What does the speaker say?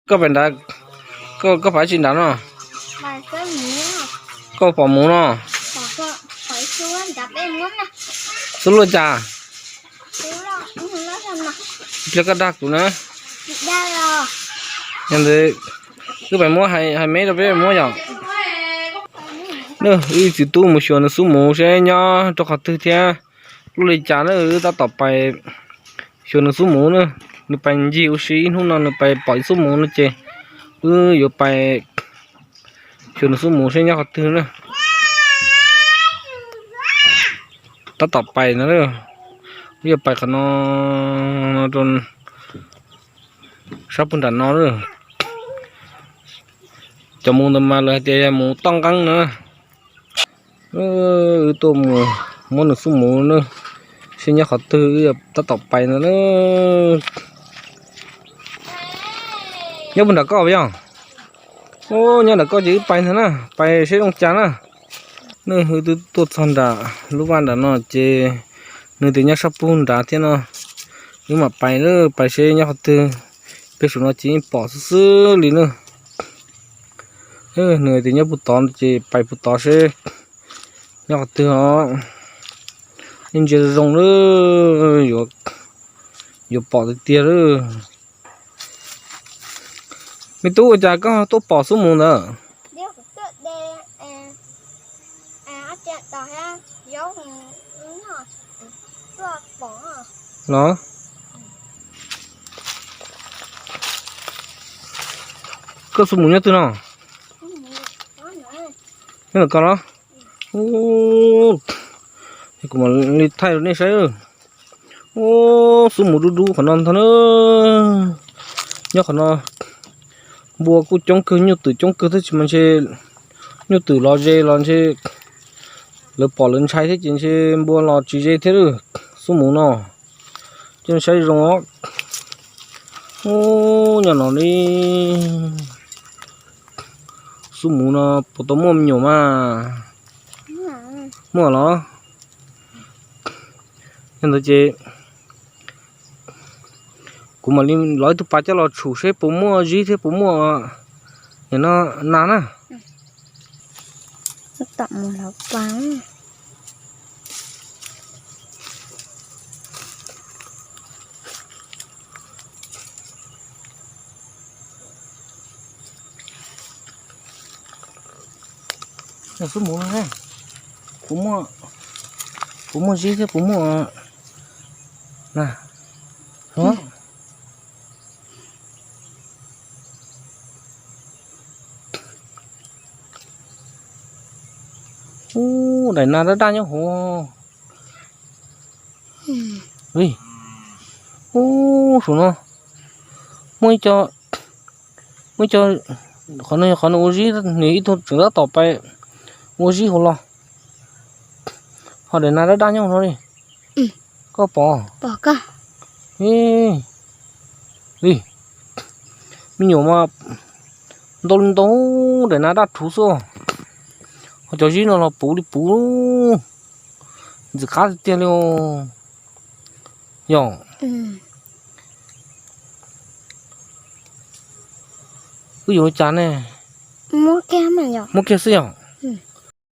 Koj pais nrad, koj pais tsi nrad no? Koj pom mus no? Xub luaj cas? Pliag koj dag kuv na. Yog ntawd wb pais muab, hais me rau peb muab yom. Wb txiv tub mus xyuas nws xub mus seb nyob rau qhov twg thiab luaj li cas na. Wb tab tom pais xyuas nws xub mus na. Nws pais ncig ua si ib hnub no nws pais pom ib xub mus no ces wb yuav pais xyuas nws xub mus seb nyob qhov twg na. Tab tom pais no, wb yuav pais qhov no, no rau sab puag nram no. Cov mus ntawd mas lawv hais tias yog mus toj nqeeb na. Wb tuaj mus muab nws xub mus na, seb nyob qhov twg, wb yuav tab tom pais ntag na. Nyob puag nram koj yog? Nyob nram koj ces wb pais ntag na, pais seb zoo cas na. Wb twb tuaj txog nram lub vaj nram no ces nws tias nyob sab puag nrad thiab no. Wb mam pais lawm, pais seb nyob qhov twg. Pem saum no ces yeej pom xwb xwb li na. Nws tias nyob puag tod ces pais puag tod seb nyob qhov twg os. Yeej ntsia zoo zoo lawm, yuav pom tiag tiag lawm. Me tub, ua cas koj tuaj pom xub mus ntawd? Los, koj xub mus nyob twg no? Nyob ntawm koj los? Kuv mam li thaij rau nej saib. Ub, xub mus dub dub qhov no ntag na. Nyob qhov no npua kuj coob kawg, nyuj twm coob kawg thiab, tsis mas ntshe nyuj twm los ze los ntshe lawv pom lawv ntshai thiab ces ntshe npua los tsis ze thiab. Xub mus no, coj saib zoo os. Ub, nyob no li. Xub mus no puas tau muaj me nyuam mas? Muaj los? Yog ntawd ces kuv mam li los ib tug pas coj los tshum seb puas muaj zib thiab puas muaj no nas na. Xub mus no, puas muaj, puas muaj zib thiab puas muaj nas. Ub, daim nas daj daj nyob hauv. Ub, saum no muaj ib co, muaj ib co, qhov no yog qhov nws ua zib, nws ib tug tseem tab tom pais ua zib hauv los. Ho daim nas daj daj nyob hauv no li. Koj pom? Me nyuam mas ntau li ntau, daim nas daj rhuv xwb. Ho cov zib no los puv li puv, ntxim qab tiag tiag li. Yog, wb yuav ua cas ne? Muab kiag xwb yom.